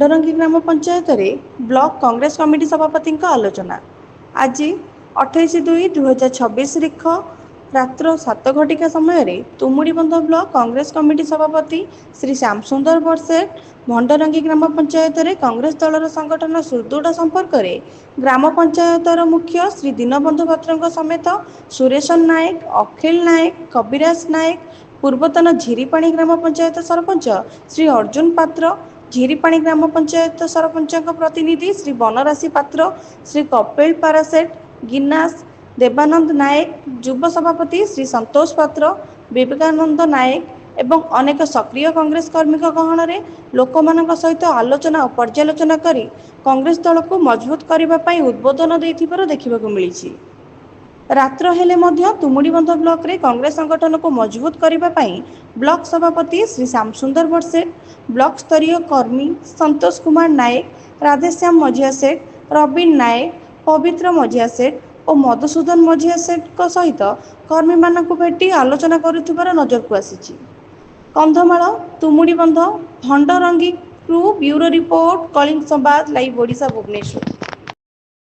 ଭଣ୍ଡରଙ୍ଗୀ ଗ୍ରାମ ପଞ୍ଚାୟତରେ block Congress committee ସଭାପତିଙ୍କ ଆଲୋଚନା। ଆଜି 28/2/2026 ରିଖ ରାତ୍ର 7 ଘଟିକା ସମୟରେ ତୁମୁଡ଼ିବନ୍ଧ ବ୍ଲକ କଂଗ୍ରେସ କମିଟି ସଭାପତି ଶ୍ରୀ ଶ୍ୟାମସୁନ୍ଦର ବଡ଼ସେଠ ଭଣ୍ଡରଙ୍ଗୀ ଗ୍ରାମ ପଞ୍ଚାୟତରେ କଂଗ୍ରେସ ଦଳର ସଂଗଠନ ସୁଦୃଢ଼ ସମ୍ପର୍କରେ ଗ୍ରାମ ପଞ୍ଚାୟତର ମୁଖ୍ୟ ଶ୍ରୀ ଦୀନବନ୍ଧୁ ପାତ୍ରଙ୍କ ସମେତ ସୁରେଶନ ନାୟକ, ଅଖିଳ ନାୟକ, କବିରାଜ ନାୟକ, ପୂର୍ବତନ ଝିରିପାଣି ଗ୍ରାମ ପଞ୍ଚାୟତ ସରପଞ୍ଚ ଶ୍ରୀ ଅର୍ଜୁନ ପାତ୍ର, ଝିରିପାଣି ଗ୍ରାମ ପଞ୍ଚାୟତ ସରପଞ୍ଚଙ୍କ ପ୍ରତିନିଧି ଶ୍ରୀ ବନରାଶି ପାତ୍ର, ଶ୍ରୀ କପିଳ ପାରାସେଠ, ଗିନାସ ଦେବାନନ୍ଦ ନାୟକ, ଯୁବ ସଭାପତି ଶ୍ରୀ ସନ୍ତୋଷ ପାତ୍ର, ବିବେକାନନ୍ଦ ନାୟକ ଏବଂ ଅନେକ ସକ୍ରିୟ କଂଗ୍ରେସ କର୍ମୀଙ୍କ ଗହଣରେ ଲୋକମାନଙ୍କ ସହିତ ଆଲୋଚନା ଓ ପର୍ଯ୍ୟାଲୋଚନା କରି କଂଗ୍ରେସ ଦଳକୁ ମଜବୁତ କରିବା ପାଇଁ ଉଦ୍ବୋଧନ ଦେଇଥିବାର ଦେଖିବାକୁ ମିଳିଛି। ରାତ୍ର ହେଲେ ମଧ୍ୟ ତୁମୁଡ଼ିବନ୍ଧ ବ୍ଲକରେ କଂଗ୍ରେସ ସଂଗଠନକୁ ମଜବୁତ କରିବା ପାଇଁ ବ୍ଲକ ସଭାପତି ଶ୍ରୀ ଶ୍ୟାମସୁନ୍ଦର ବଡ଼ସେଠ, ବ୍ଲକ ସ୍ତରୀୟ କର୍ମୀ ସନ୍ତୋଷ କୁମାର ନାୟକ, ରାଧେଶ୍ୟାମ ମଝିଆ ସେଠ, ରବୀନ ନାୟକ, ପବିତ୍ର ମଝିଆ ସେଠ ଓ ମଧୁସୂଦନ ମଝିଆ ସେଠଙ୍କ ସହିତ କର୍ମୀମାନଙ୍କୁ ଭେଟି ଆଲୋଚନା କରୁଥିବାର ନଜରକୁ ଆସିଛି। କନ୍ଧମାଳ ତୁମୁଡ଼ିବନ୍ଧ ଭଣ୍ଡରଙ୍ଗୀରୁ ବ୍ୟୁରୋ ରିପୋର୍ଟ, କଳିଙ୍ଗ ସମ୍ବାଦ ଲାଇଭ୍, ଓଡ଼ିଶା, ଭୁବନେଶ୍ୱର।